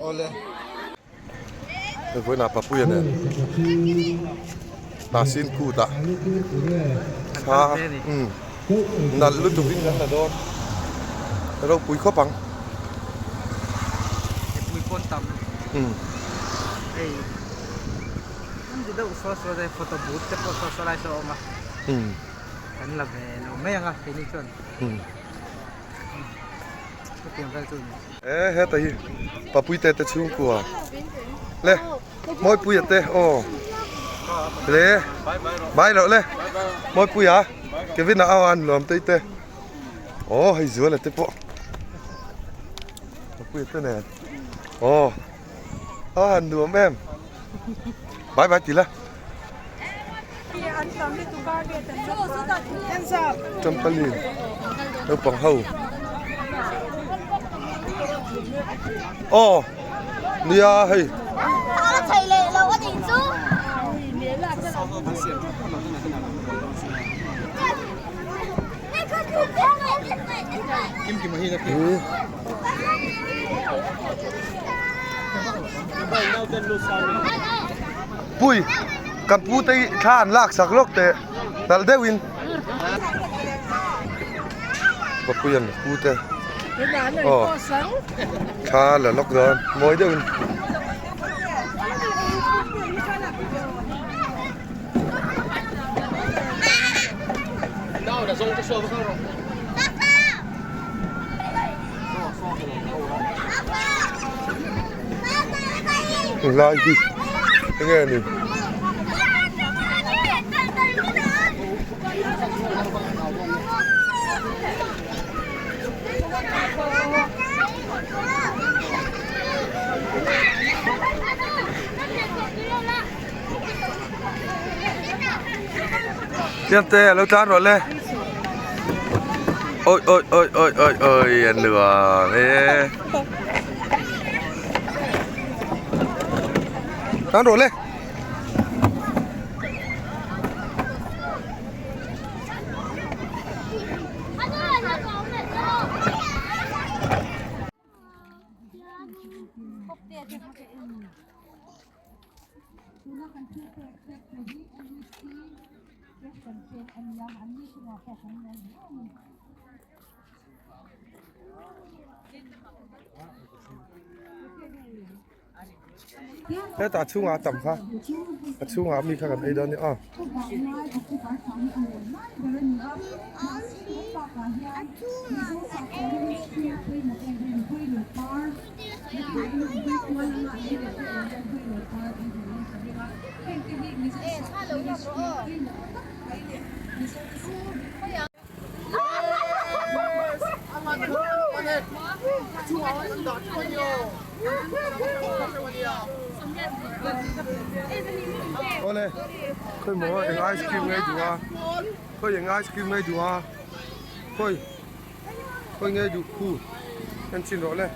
Awle. Hei vawiinah Papuia nen Hnahsin kut ah thla umm nalh lutuk in kan la dawn ropui khawp ang. Mipui pawn tam umm. Hei an ti deuh saw saw te photo booth te pawh saw saw lai saw a awm a umm. Kan la ve lo mai ang a keini chuan umm. Chutiang vel chu a ni. E heta hi Papuite te chhungkua le Mawipuia te aw le bai loh le Mawipuia Kevin-a aw a nuam tei te aw hei Zuala te pawh Papuia te nen aw a han nuam em bai bai ti la. Champali naupang ho aw nia hei Pui kan pu te hi thla an lak sak lawk teh nalh deuh in Papuii an pu te aw thla la lawk dawn mawi deuh in. Lai hi enge ni Tiang te alo tlan rawh le ôi ôi ôi ôi ôi ôi an nuam e tlan rawh le. Hetah chhungah a tam kha a chhungah mi kha kan ei dawn a ni aw. Awle khawi maw eng ice cream nge duh a khawi eng ice cream nge duh a khawi khawi nge duh khu en chhin rawh le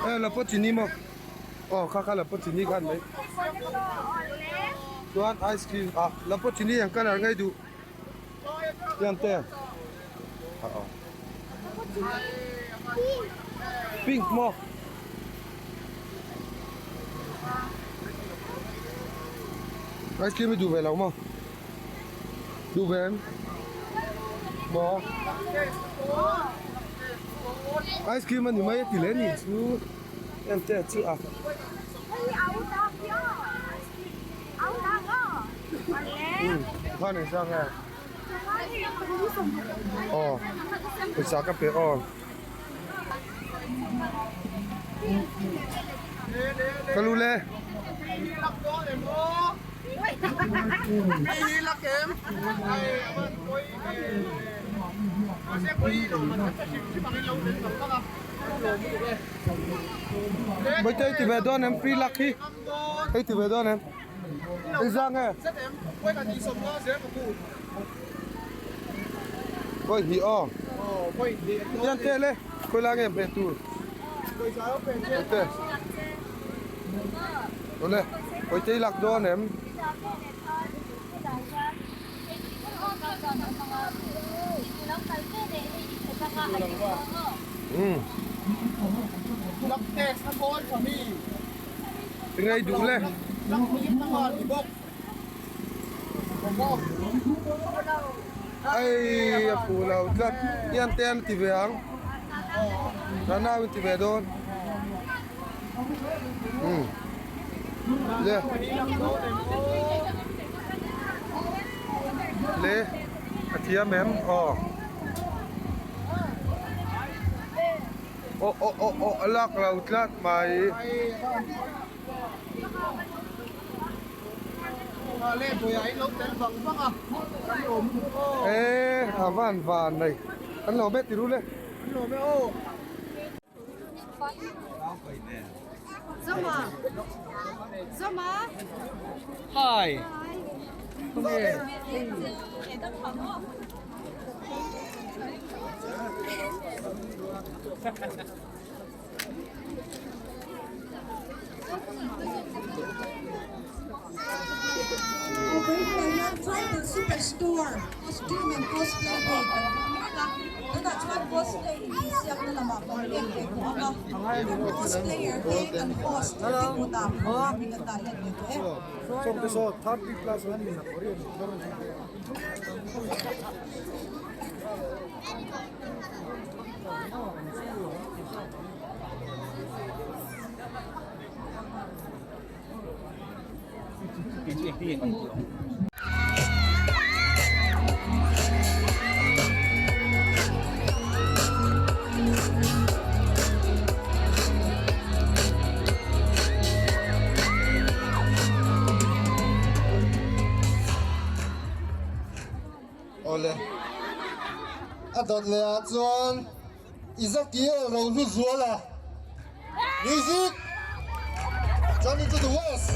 e la pawh chini maw aw kha kha la pawh chini khan mai chuan ice cream ah la pawh chini ang colour nge duh tiang te ah pink maw. Ice cream hi duh ve lo maw duh ve em maw ice cream a ni mai a ti leh a nih chu em te chu a. Khan in sang nge aw pawisa ka pe aw. Ka lu le. Bây giờ thì về đón em free luck hi. Hei ti ve dawn em. Hei zang e. Vawi hnih aw. Tian te le khawi lai nge hmeh tur. Te. Awle vawi te i lak dawn em. Umm. Ngei duh le. Ei a fuh lo tlat hian te an ti ve ang nanau in ti ve dawn umm le le a thiam em aw aw aw aw aw a lak lo tlat mai. E a van van nei kan lo bet tiru le. Hi. Tribal Superstore Costume and Cosplay Day kan hmang mek a, tunah chuan cosplay intihsiakna lamah kan pek ve tawh ang a, kan cosplayer te kan host te kutah program hi kan dah let ve tawh e. Awle, a dawt leh ah chuan Ezekiel ro hlu zual a, Music! Journey to the West!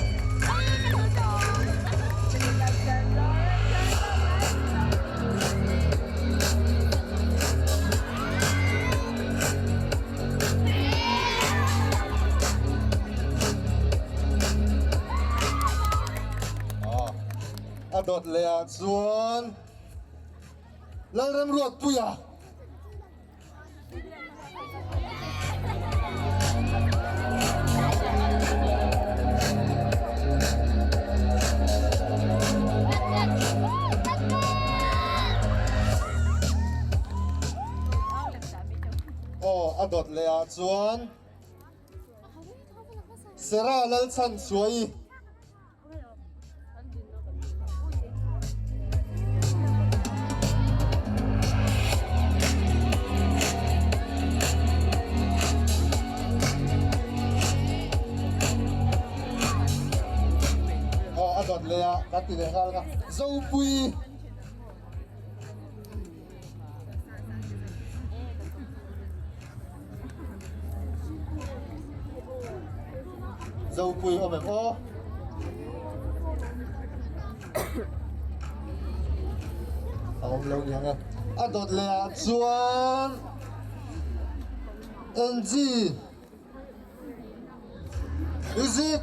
A dawt leh ah chuan Lalremruatpuia. Aw a dawt leh ah chuan Sarah Lalchhanchhuaii. Aw a dawt leh a kan ti leh nghal a Zopui. Zopui awm em aw. A awm lo niang e. A dawt leh ah chuan NG Music.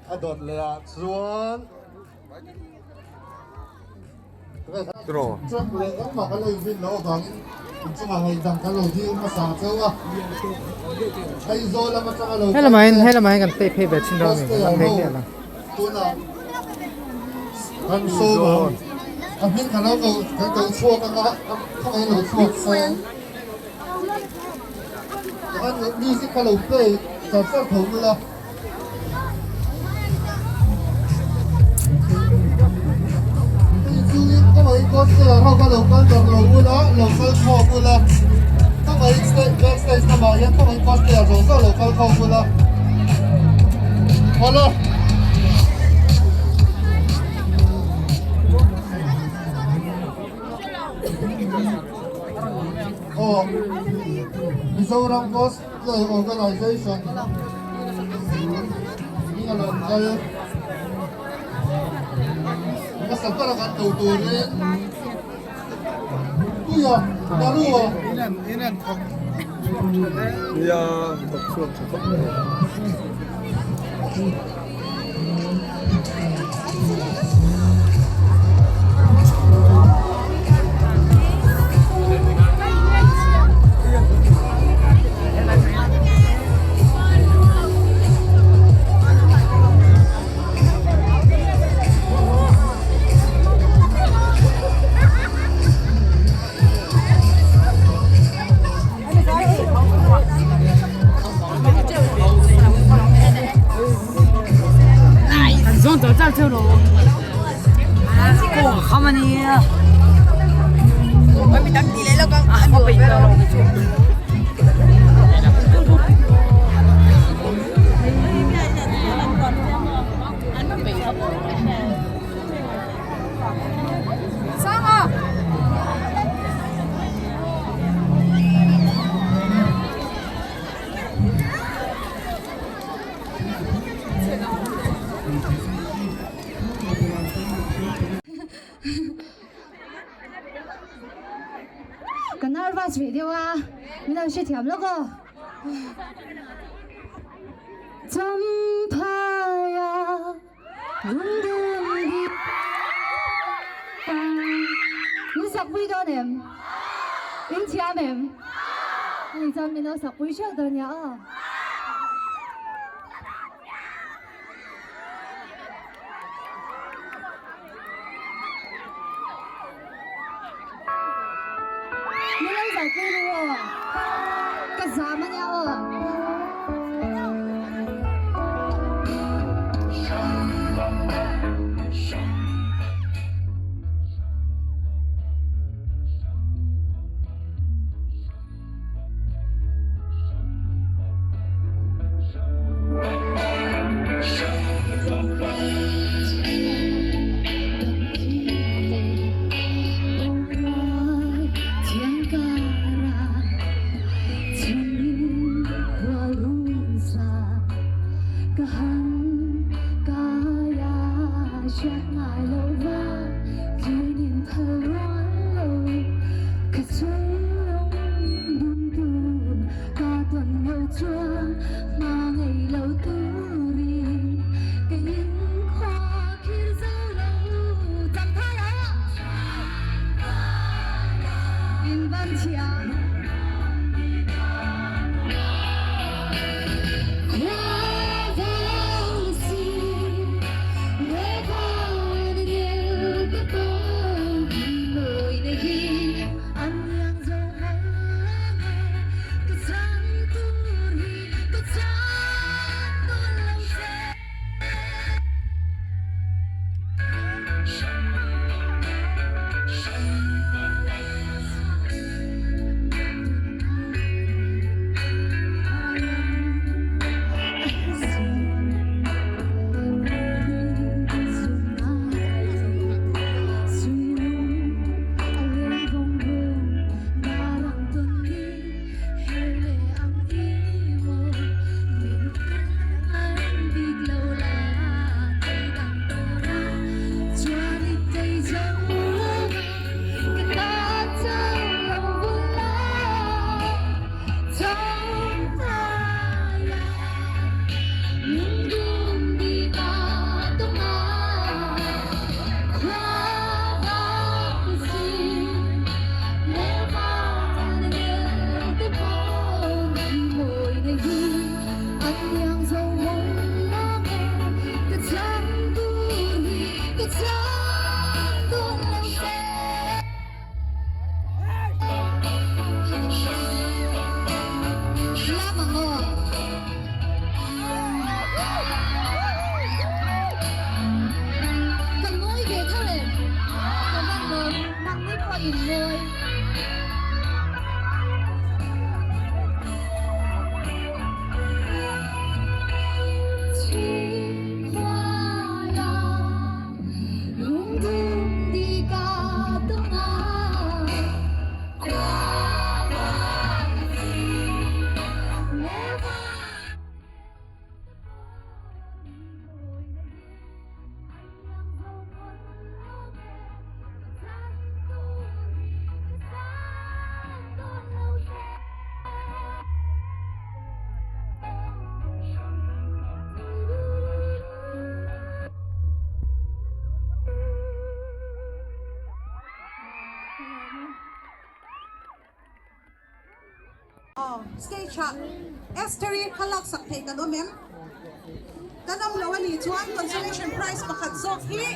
A dawt leh ah chuan Truck leh engmah kan lo inrin loh avangin inchungah ngaihdam kan lo dil hmasa chauh a, Aizawl lam atanga lo kal te Cosplayer ho tunah kan sawm ang, a hming kan lo ko kan ko chhuak anga khawngaih lo chhuak se tikhan music kha lo play char char tho ula. Cosplayer ho kha lo kal darh lo ula, lo kal khawm ula, khawngaih backstage lamah hian khawngaih cosplayer zawng zawng lo kal khawm ula. Awle. Aw, Mizoram Cosplay Organization hming a lo kal. Hmasa ber a kan ko turin Puia. Nia thawk chhuak tha khawp mai. Ka nervous rih deuh a, min lo hrethiam lawk aw. Champhaia lungdum hi Min sakpui dawn em? In thiam em? Ani chuan min lo sakpui hreuh dawn nia aw. Min lo zaipui ru aw. Ka zam ania aw. Aw, stage ah Esther-i kha laksak thei kan awm em? Kan awm lo a nih chuan consolation prize pakhat zawk hi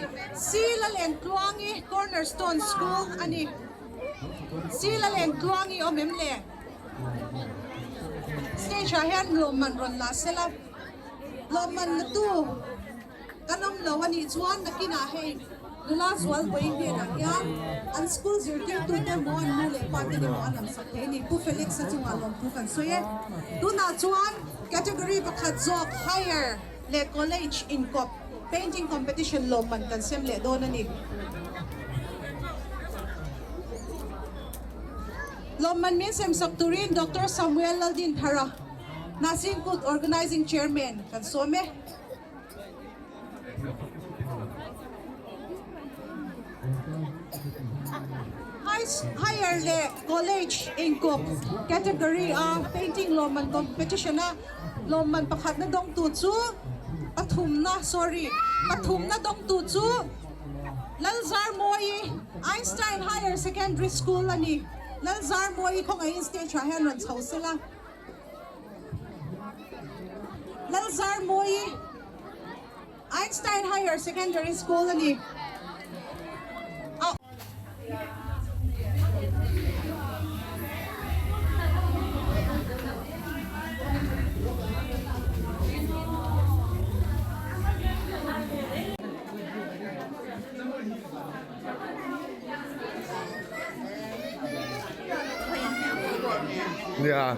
Silalentluangi Cornerstone School a ni. Silalentluangi awm em le? Stage ah hian lawmman rawn la sela, lawmman na tu kan awm lo a nih chuan nakinah hei nula zual vawi hnenah hian an school zirtirtute emaw an nu leh pa te emaw an lamsak thei a ni. Pu Felix-a chungah lawmthu kan sawi e. Tunah chuan category pakhat zawk higher leh college inkawp painting competition lawmman kan sem leh dawn a ni. Lawmman min semsak turin Doctor Samuel Laldinthara, Hnahsin Kut Organising Chairman kan sawm e. Higher leh College inkawp category a painting lawmman competition a lawmman pakhatna dawngtu chu pathumna sorry pathumna dawngtu chu Lalzarmawi Einstein Higher Secondary School a ni. Lalzarmawi khawngaihin stage ah hian rawn chho sela. Lalzarmawi Einstein Higher Secondary School a ni. Nia.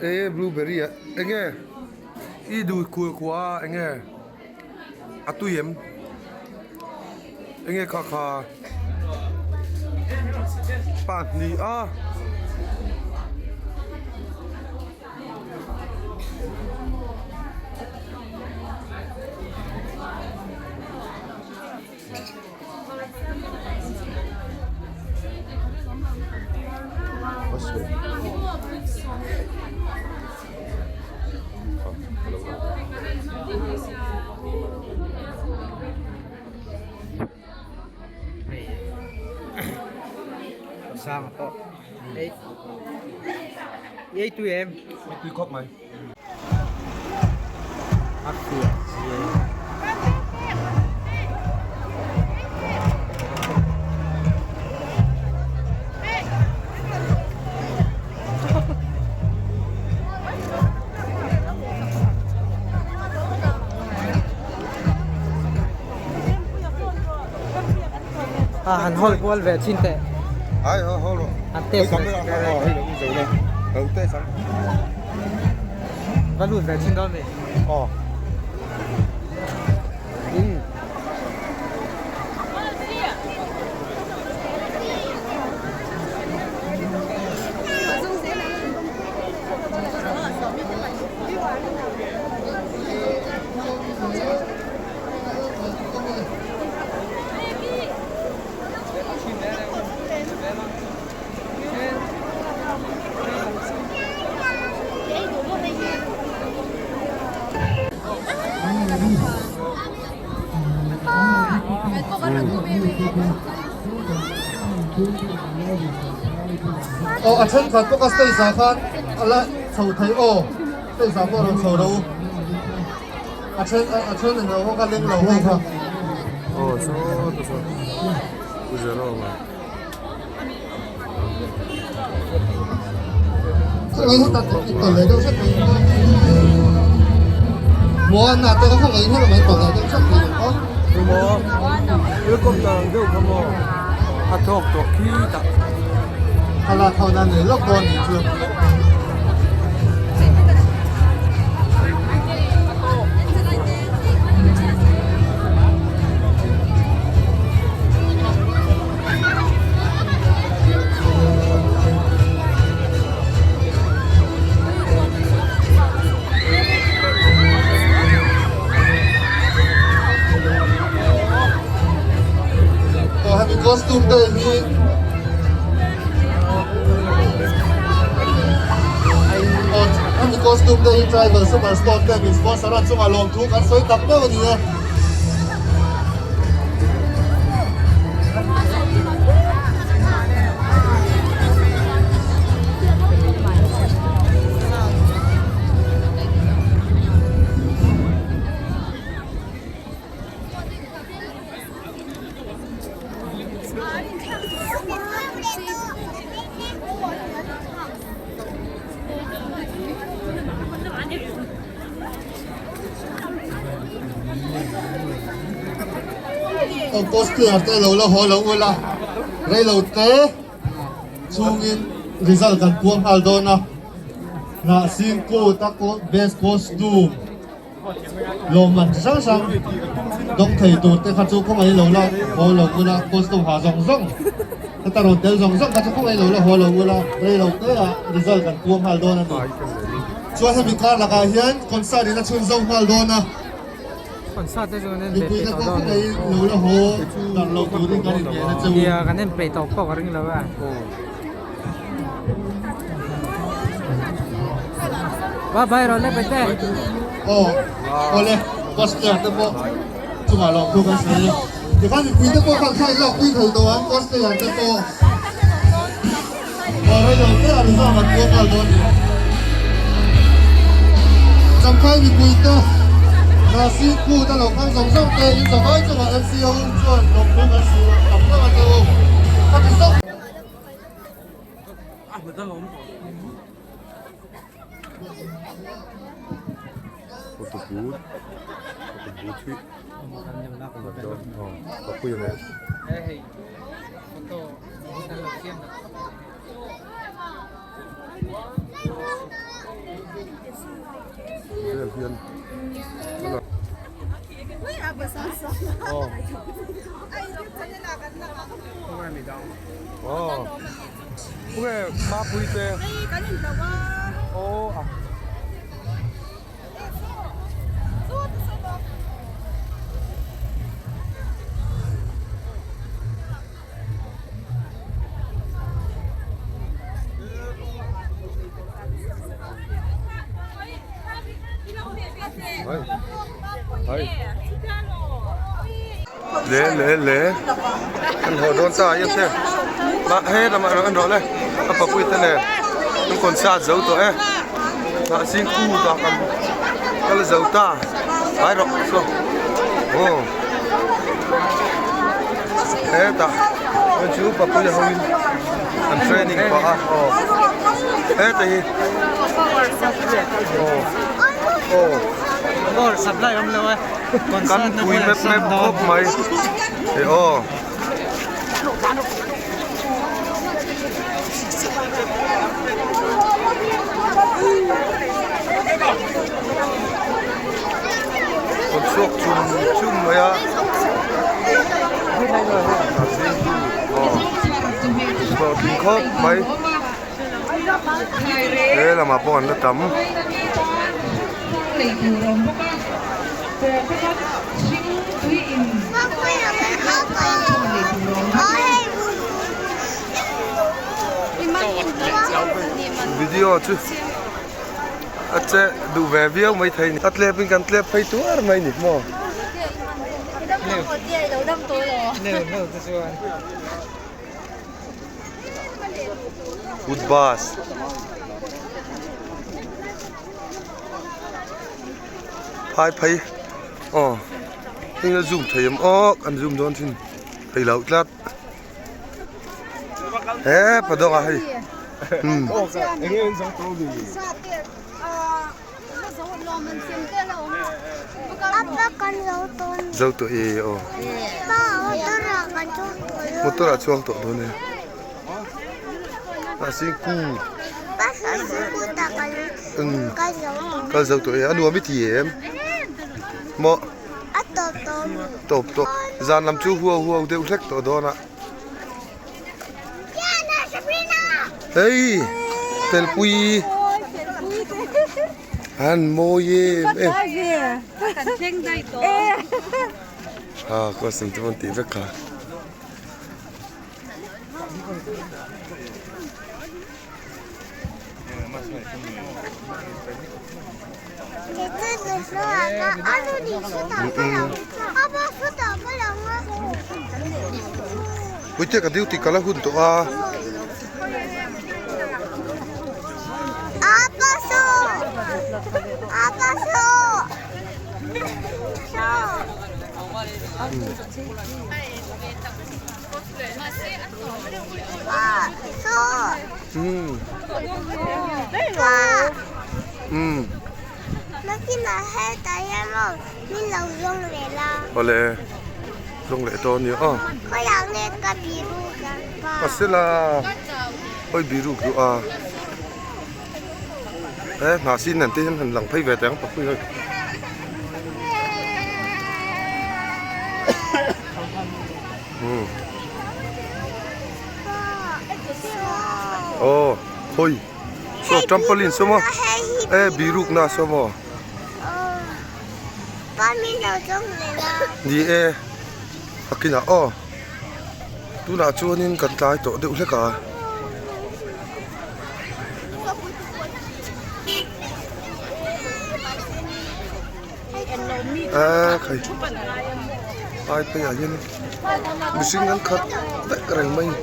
E blueberry a enge i duh kuah kuah a enge a tui em enge kha kha pahnih a. Sang pawh ei ei tui em ei tui khawp mai a fiah chiang. A han hawl kual ve chin teh. Ai haw haw rawh. Han test ve. Hei lo zo la. Lo test ang. Va lut ve chin dawn mi. Aw. Um. Aw a thenkhat bawk a stage ah khan a la chho thei aw stage ah pawh a rawn chho lo. A then a then englo ho kha leng lo ho kha. Aw saw ta saw Pu Jerome a. Khawngaih hi tak i tawlh leh deuh hrep mai ang aw. Moana te kha khawngaih hi rawn tawlh leh deuh hrep mai ang aw. Maw helicopter ang deuh kha maw a thawk tawh khi tak. Thlalak ho nan nei lawk dawn nih chu. Aw hemi costume te hi aw hemi costume te hi tribal super stone te min sponsor a chungah lawmthu kan sawi tak meuh a ni e. Cosplayer te lo la haw lo ula reilo te chhungin result kan puang nghal dawn a Hnahsin kut a best costume lawmman chi hrang hrang dawng thei tur te kha chu khawngaih lo la haw lo ula costume ha zawng zawng heta rawn tel zawng zawng kha chu khawngaih lo la haw lo ula reilo te ah result kan puang nghal dawn a ni chuan hemi kar lakah hian concert in a chhunzawm nghal dawn a. Mipui te pawh khawngaih lo la haw darh loh turin kan inngeih na che u. Aw awle cosplayer te pawh chungah lawm thu kan sawi a tikhan mipui te pawh khan thla lak pui thei tawh ang cosplayer te pawh aw reilo te a result an puang nghal dawn a ni. Champhai mipui te Nasi kut a lo kal zawng zawng te in zavai chungah MCO chuan lawm thu kan sawi a tam tak a che u ka ti zawk. Photo booth photo booth hi papuia nen vel hian aw aw khawnge mapui te aw a. Le le le an haw dawn ta a te mah he lamah erawh en rawh le a papui te nen an concert zo tawh e tah zingku dah kan kal zo ta vai rawh saw aw hetah hei chu papui ho in an training pah a aw heta hi aw aw kan pui mep mep khawp mai e aw. Rawn chhuak chum chum mai a hlawhtling khawp mai he lamah pawh an la tam. Video chu a che duh ve viau mai thei a ni a tlep in kan tlep phei tuar mai ni maw. Foot bus. Phai phei aw heng a zoom thei em aw kan zoom dawn thin thei loh tlat he padawng ah hei umm. Zo tawh e aw motor ah chuang tawh dawn e mahse ku umm kal zo tawh e a nuam i ti em maw tawp tawh zan lam chu huau huau deuh hlek tawh dawn a. Hei telpui an mawi em em ha question te pawh an tih vek kha. Puite ka duty kal a hun tawh a. Awle. Zawng leh dawn nia aw. Ka sela hawi biruk duh a he hnah sin nen te hian han lang phei ve teh ang pakpui hawi. Aw khawi saw trampoline saw maw e biruk na saw maw. Ni e a kinah aw tunah chuanin kan tlai tawh deuh hlek a. A khai ai phei ah hian mihring an khat vek reng mai a ni.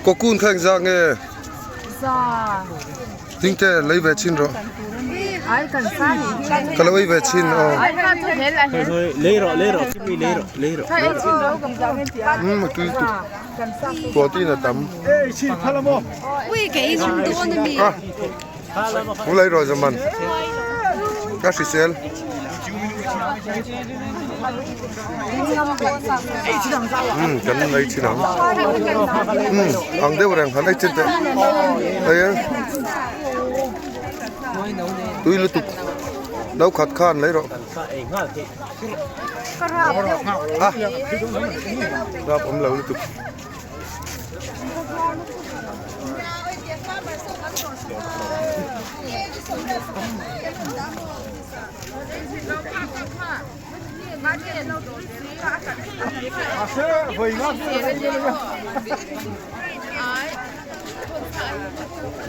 Cocoon kha engzah nge? Dingte lei ve chhin rawh. Ka lo ei ve chhin aw. Umm a tui tuk. Protein a tam. A u lei rawh zaman. Ka hrisel. Umm kan ei thin ang. Umm ang deuh reng han ei chin teh. Hei a tui lutuk no khat khan lei rawh. A rap awm lo lutuk.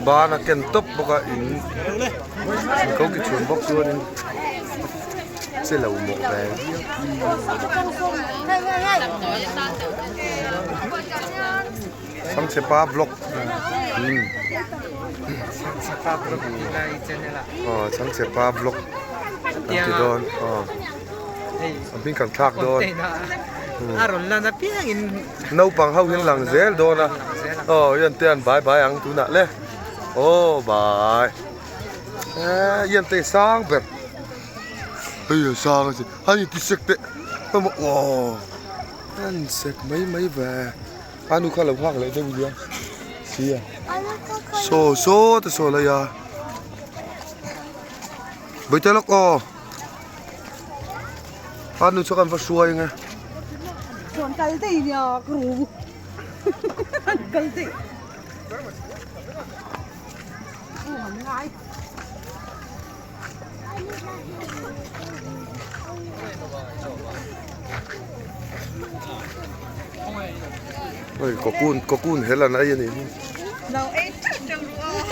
Ban a ken tawp bawk a in ko ki chhun bawk chuanin che lo mawh ve viau. Chhangchhepa vlog umm Chhangchhepa vlog tih lai channel ah aw Chhangchhepa vlog kan ti dawn aw a hming kan thlak dawn a rawn lan apiang in naupang ho hian lang zel dawn a aw ian te an bai bai ang tunah le aw bai eee ian te sang ber hei a sang a si a ni ti sek teh aw an sek mai mai ve. A nu kha lo nghak leh deuh nia sia saw saw te saw lai a bawihte lawk aw a nu chu kan va hruai ang e. Oi cocoon cocoon hel an ei a nih hi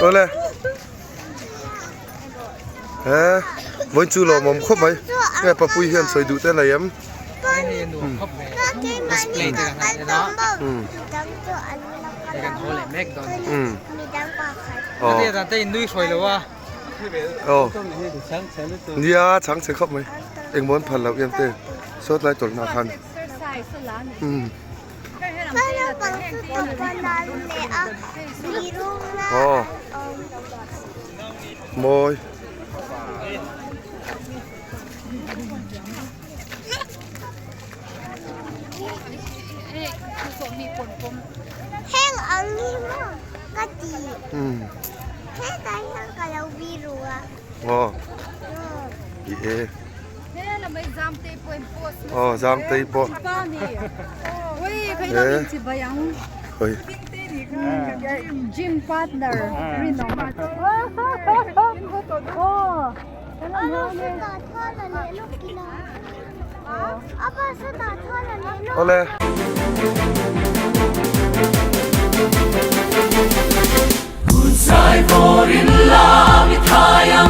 awle he vawiin chu lawmawm khawp mai nge papui hian sawi duh te a nei em umm. Aw nia chhang chhe khawp mai engmaw an phal loh em te sawt lai tawlh nah khan umm aw mawi. Heng ang hi maw ka ti. Hetah hian ka lo biru a. Aw. I e. Aw Zamtei pawh. E. Oi. Gym partner rinawm. Awle. Hun sai vawrin la mi thai a.